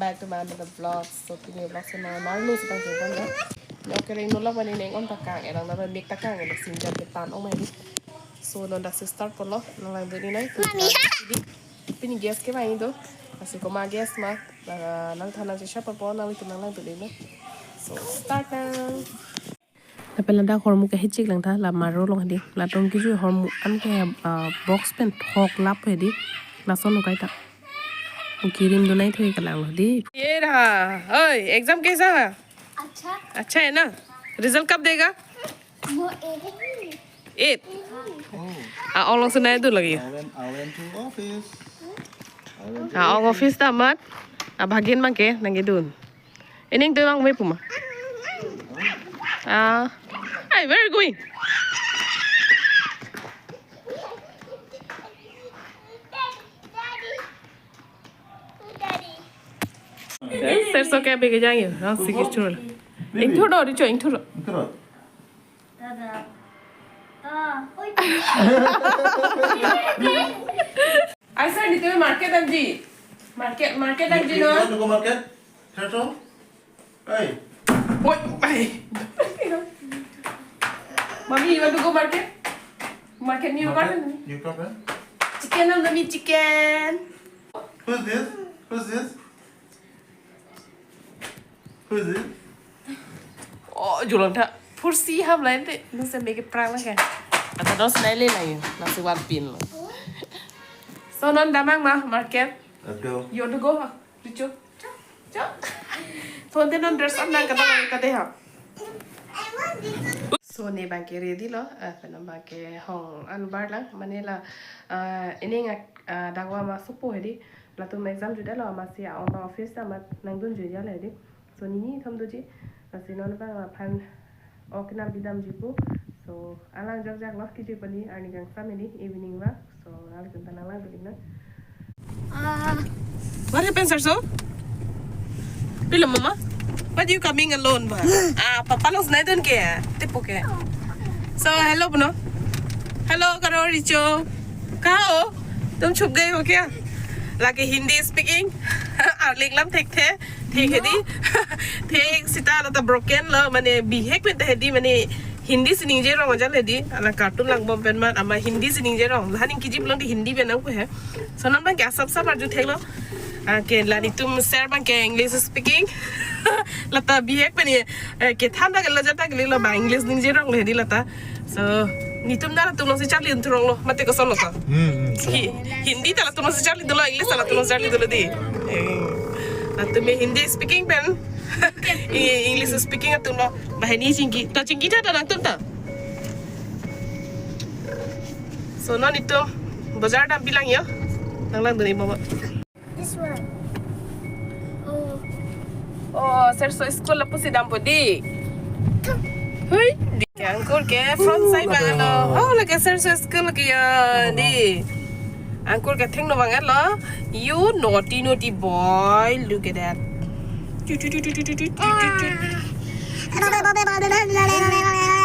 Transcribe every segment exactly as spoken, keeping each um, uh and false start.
Back to my another vlog. So pini vlog si nang marlu si tang jengkon na. Nang kering nulak mani neng on takang, erang na mik takang, erang sinjan ketan ong mani. So non dak si start polo, nang lang duni nai. Mami. Pini gas ke mai do. Lasi koma gas ma, nang thanang sisa papo nang litum nang lang duni no. So start nang. Lapen ladak hormu ke hechik lang tha, la maro long hedi. Latum kiju hormu an ke, ah, box pen thok lap hedi. Lason lo kaita. Kirim dunai thoi kalang lo di. ये रहा। ओए, एग्जाम कैसा है? अच्छा। अच्छा है ना? रिजल्ट कब देगा? वो एक ही। एट। हाँ। Ah, ong along sunai dun lagi. I went, I went to office. I went to Ah, ong office ta mat. Ah, bagin mang ke nang dun. Ining tulang me puma. Ah, ay, where are you going? Sir, so kya bege jang yo? Ah, sige, chul. Ing thuro, Richo, ing thuro. Ing thuro. Tada. Ta. Oi. Ay, sir, dito market anji. Market, market anji, no? You want to go market? Turtle? Hey. Oi, ay. Mami, you want to go market? Market new Market? Garden? New garden? Chicken, no, no, chicken. Who's this? Who's this? Who's this? Oh, julang tha. Pursi ham lain te. Nung se mege prang lagi. Ata dos nai le lain. Nasi wan pin lo. So non damang ma market. Let's go. You want to go, ha? Richo. Cho. Cho. Thon te non dress up nang kata kata ha. So ne bang ke ready lo. Eh, pen bang ke hong an bar lang. Mane la, eh, ining ak, eh, dagwa ma supo hedi. Latum exam juda lo, amatsi a-ong office ta amat nangdun juda le di. So nini thom doji. Lasi non bang aphan ok nam bidam jipu. So alang jak jak lo kiji pani arni kangsam ini evening walk. So nang kunta nang lang bilik na. Ah. What happened, sir? So? Pilo mama? What you coming alone ba? Ah, papa long sunai dun ke? Tipo ke. So hello puno. Hello, karo Richo. Kaho? Tum chup gaye ho kya? Lagi Hindi speaking. Arlik lam thek the. Thek hedi. Thek sita lata broken lo, mane bihek pen ta hedi, mane Hindi si ningje rong ajal hedi. Ala cartoon lang bom pen man ama Hindi si ningje rong. Laning kiji belong di Hindi pen nang ku he. So non bang ke asap sap arju thek lo. Ah, ke la nitum sir bang ke English speaking. Lata bihek pen ye, eh, ke thanda ke la jata ke lo bang English ningje rong le hedi lata. So nitum na latum long si charli unturong lo, mate koson lo ta. Hmm, hmm, so. Hi-, Hindi ta latum long si charli dolo, English ta latum long si charli dolo di. Eh, latum me Hindi speaking pen. I-, English speaking atum lo. Bahini chingki. Ta chingki ta ta latum ta. So non itum bazar dam bilang yo. Nang lang dun imo. This one. Oh. Oh, Serso school lapu si dampo di. Hui, di. Angkur ke front side bang lo. Oh, lake Serso school ke ya di. Angkur ke thengno bang lo. You naughty, naughty boy. Look at that.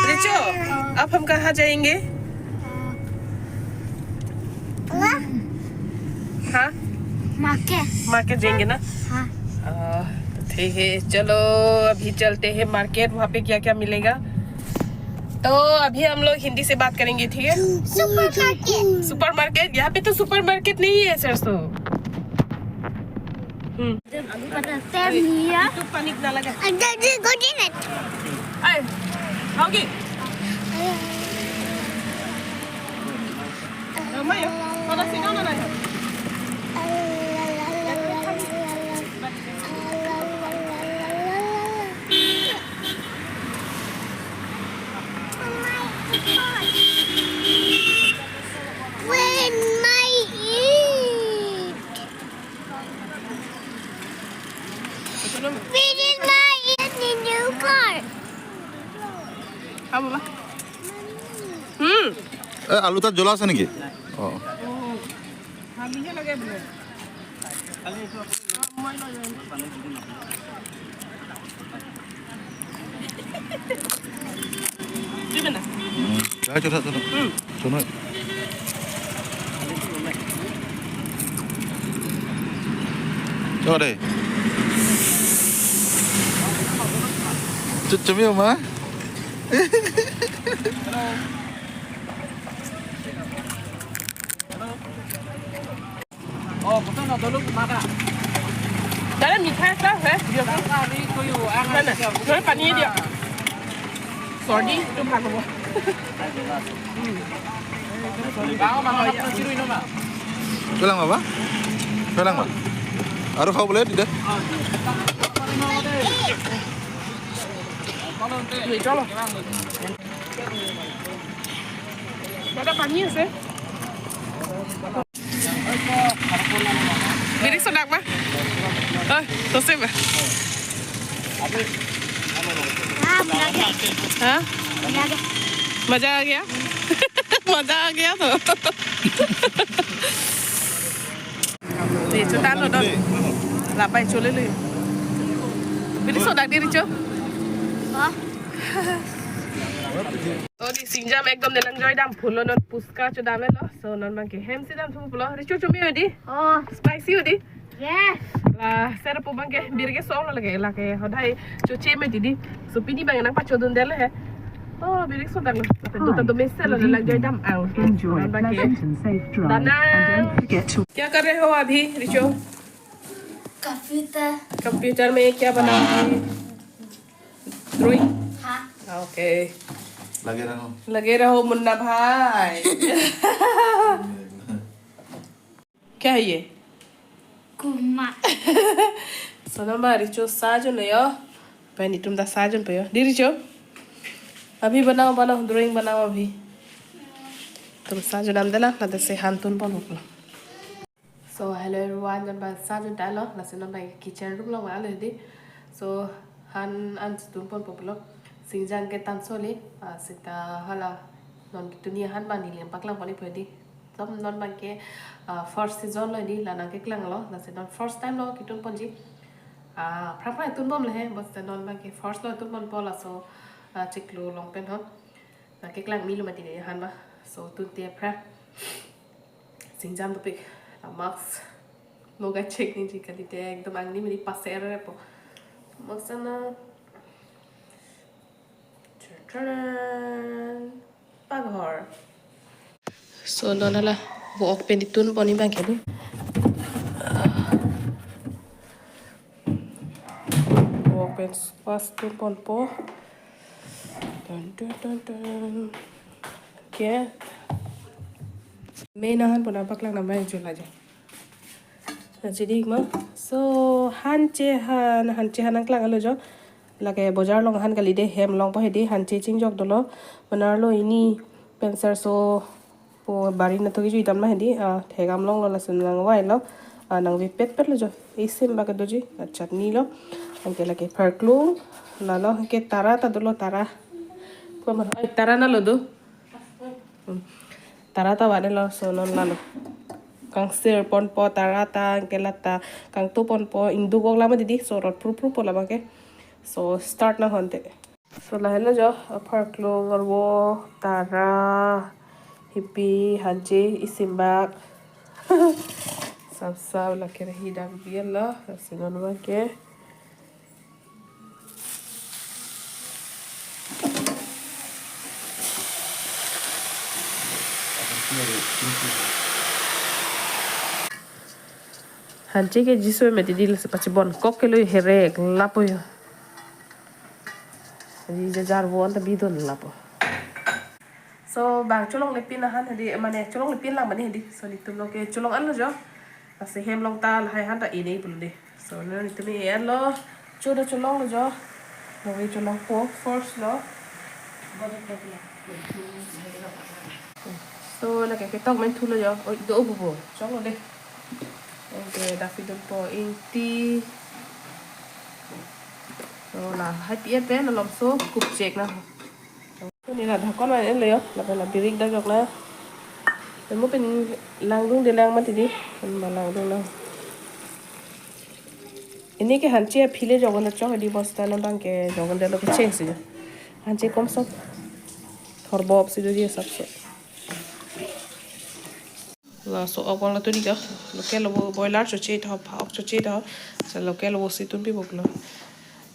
Richo, ab hum kahan jayenge? हाँ? Market. Market जाएंगे ना? हाँ। आ, तो ठीक है, चलो अभी चलते हैं मार्केट, वहाँ पे क्या क्या मिलेगा। तो अभी हम लोग हिंदी से बात करेंगे, ठीक है? सुपरमार्केट। सुपरमार्केट? यहाँ पे तो सुपरमार्केट नहीं है, सरसों। हम्म। Aduh, pada tem ya. Itu panik na lagi. Ada di godingan. Ay, okay. Lumayan. Pada sini na lagi. When my eat. This is my new car. খাবো বা? হুম। এ, আলু তাত জ্বলা আছে নেকি? অ। হাবিহে লাগে বোলে। Di mana? Hmm. Ya, coba, coba. Hmm. Coba. Coba deh. Chu-, chumi ma? Oh, kosong na dolo mata. Dala mitha ekta ase, dia ko. Kari koyu ang. Mana? Dolo pani dia. Sorry, itu kan apa? Bang, bang, bang, siru ino, bang. Kulang apa? Kulang apa? Aru kau boleh tidak? Ini, chalo. Ada pani ase. Birik sodak ba? Oh, tosep ba? हाँ, मजा आ गया। हाँ? मजा आ गया। मजा आ गया? मजा आ गया तो। Di, chutanglo don. Lapai chule lui. Birik sodak di, Richo. Oh, di singjam ekdom nelang joy dam pulo, non puchka chodamlo. So non abangke hem si damthu pulo. Richo, chumi odi? Oh. Spicy odi? Yes. La sera po abangke birik ke song lo lake, lake hodai choche me didi. So pini abang nangpachodun detlo he. Oh, birik sodak lo. Duta do mese lo, nelang joy dam ang. Enjoy a pleasant and safe drive. Dana. And don't forget to क्या कर रहे हो अभी, Richo? Computer. Computer में क्या बना रहे हो? ड्राइंग? हाँ। ओके। लगे रहो। लगे रहो मुन्ना भाई। क्या है ये? कुमा। So non abang Richo chajunlo yo. Pen itum ta chajunpo yo. Di Richo. अभी बनाओ, बनाओ, ड्राइंग बनाओ अभी। Itum chajun damde lang, lasi han tunponpo. So hello everyone, non abang chajun detlo, lasi non abang kitchen room along vanglo di. So han an tunponpo pulo. Singjam ke tansoli, ah, seta hala non kituni ahan abang neli nangpaklangpo ni pu di. Tom non abangke, ah, first season lo di, la nangkeklanglo, lasi non first time lo kitunponji. Ah, phrang phrang tunbomlo he, but non abangke first lo tunponpo, laso, ah, chiklo along pen ho. Nangkeklang milo mati di ahan ba. So tunte phrang. Singjam dopik, la mask logai chek nangji kalite, ekdom angni mini paser repo. Mask ana. Tadam! Paghor. So non hala vo-ok pen tunpon ni abangke di. Vo-ok pen first tunponpo. Dun, dun, dun, dun. Okay. Main ahan pon nangpaklang nang abang chula jo. Aji dik ma. So hanche han, hanche han nangklanglo jo. Lake bojar along ahan kali de, hem alongpo he di, hanche chingjok dolo. Mane arlo ini pen sarso po bari nathok kejui damlo he di, ah, thek-am longlo, lason nangvailo. Ah, nangvepet petlo jo. Isim bak doji, ah, chutney lo. Anke lake pharklung, lalo anke tara ta dolo, tara. Ko ma, ai, tara na lo do. Hmm. Tara ta vanlo, so non lalo. Kangsir ponpo tara ta, anke lata kangtu ponpo, ingduk-ok lama didi, so rot pru pru po lama ke. So start nang honte. So lahelo jo, pharklung, arvo, tara, hipi, hanche, isim bak. Sap sap lake rahi dam biar lo, lasi non abangke. Hanche ke jiso mati dil se pachi bon kok ke lo herek lapo yo. Di jajar bon ta bidon lapo. So bang cholongle pin ahan hedi, mane cholongle pin lang mane hedi. So netum lo ke cholong anlo jo. Lasi hem along ta lahai han ta ini pulo de. So non netum e-enlo. Cho ta cholonglo jo. Nangve cholongpo first lo. So lake ketok men thulo jo. Oi, do bubu. Chonglo de. Anke dak pidunpo ingti. So lahai pi-et pen malomso kupchek nang. Neli la dhakon ma enlo yo, lapen la birik dak jok na. Mo pen langdungde lang mati di, pen ma langdung nang. Ini ke hanche aphi le jogon chok di, bosta nang abangke jogon de lo kecheng si. Hanche komso. Thorbop si do di sapso. Laso ok bang la tuni ka. Local lo bo boiler choche tho, pha-ok choche tho. Sa local lo bo si tunpipo lo.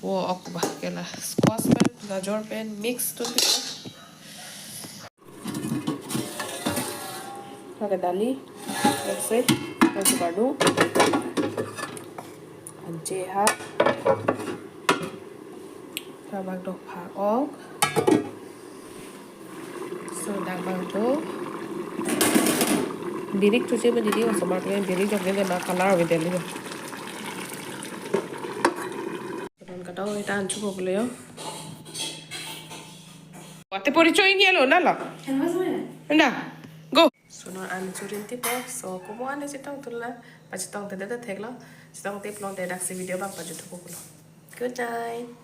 O ok ba ke la squash pen gajor pen mix tu pi. Lake dali, lake lake kardu. Anje ha. Tabak dok pha ok. So, dak bang tu. Birik chuche ma didi, osomar tu birik jok dele ma color ave dele. Kadon kadon ita an chuko bole yo. Wate pori choi ni alo na lo. Na, go. So, non an churin tipo. So, komo an chetong tula. Pachetong te te thek lo. Chetong te plong te dak si video bang pajut thupo lo. Good night.